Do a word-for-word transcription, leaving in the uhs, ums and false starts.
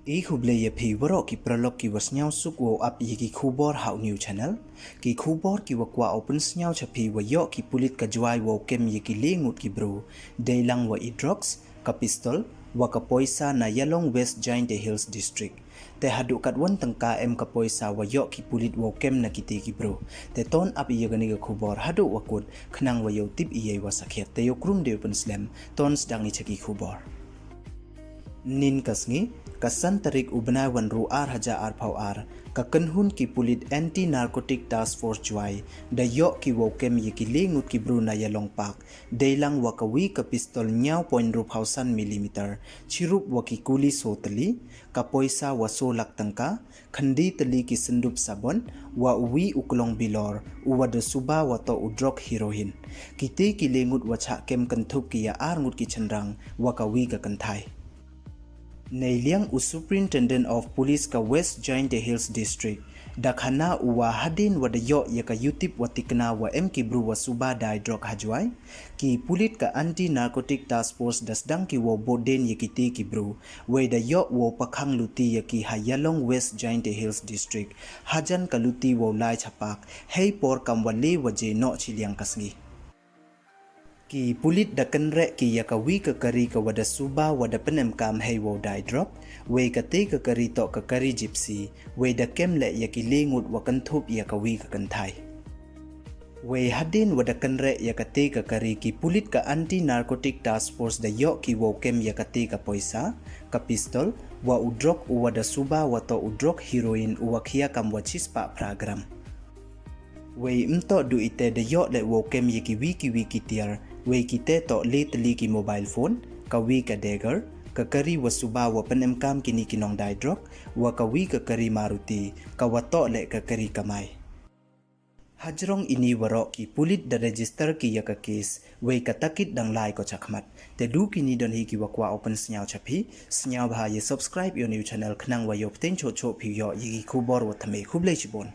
I khublei ya phi waroh ki paralok ki wa sniawsuk wow ap ya ki khubor ha u New Channel. Ki khubor ki wa kwah u pynsniaw cha phi, wa yoh ki pulit ka Jwai wow kem ya ki le ngut ki bru, deilang wa i drugs, ka pistol, wa ka poisa na Ialong West Jaintia Hills District. Te haduh katwon tyngka em ka poisa wa yoh ki pulit wow kem na kite ki bru. Te ton ap ya kani ka khubor haduh wa kut, khnang wa yoh tip ya i wa sakhiat. Te yow krum de u pynslem, ton sdang i cha ki khubor. Nin ka sngi, ka san tarik u bnai wa ynru ar hajar arphaw ar, ka kynhun ki pulit Anti Narcotic Task Force Jwai da yoh ki wow kem ya ki le ngut ki bru na Ialong Park, deilang wa ka wi ka pistol nyaw point ynru phaw san millimeter, chirup wa ki kuli so tylli, ka poisa wa so lak tyngka, khyndai tylli ki syndup sabon, wa u wi u klong bilor, u wa da suba wa toh u drok heroin. Kite ki le ngut wa chah kem kynthup ki ya ar ngut ki chynrang, wa ka wi ka kynthai. Neiliang u Superintendent of Police ka West Jaintia Hills District, da khana u wa hadien wa da yoh ya ka yutip wa tikna wa em ki bru wa suba dai drok ha Jwai, ki pulit ka Anti Narcotic Task Force da sdang ki wow bud dien ya kite ki bru, wei da yoh wow pakhang luti ya ki ha Ialong West Jaintia Hills District, hajan ka luti wow lai chapak, hei por kam wa le waje noh chiliang ka sngi. Ki pulit da kynreh ki ya ka wi ka kari ka wa da suba wa da pynemkam hei wow dai drok, wei kate ka kari toh ka kari Gypsy, wei da kem leh ya ki le ngut wa kynthup ya ka wi ka kynthai. Wei hadien wa da kynreh ya kate ka kari, ki pulit ka Anti Narcotic Task Force da yoh ki wow kem ya kate ka poisa, ka pistol, wa u drok u wa da suba wa toh u drok heroin u wa khia kam wa chispah phra gram. Wei ym toh du ite, da yoh leh wow kem ya ki wi ki wi ki tiar, wei kite toh le tylli ki mobile phone, ka wi ka dagger, ka kari wa suba wa pynemkam kini ki nong dai drok, wa ka wi ka kari Maruti, ka wa toh leh ka kari kamai. Hajrong ini waroh ki pulit da register ki ya ka case, wei ka takit dang lai ko chakhmat. Te du kini don hi ki wa kwah u pynsniaw cha phi, sniawbha ya subscribe ya u New Channel khnang wa yoh pten choh choh phi yoh ya ki khubor wa thymme. Khublei chibun.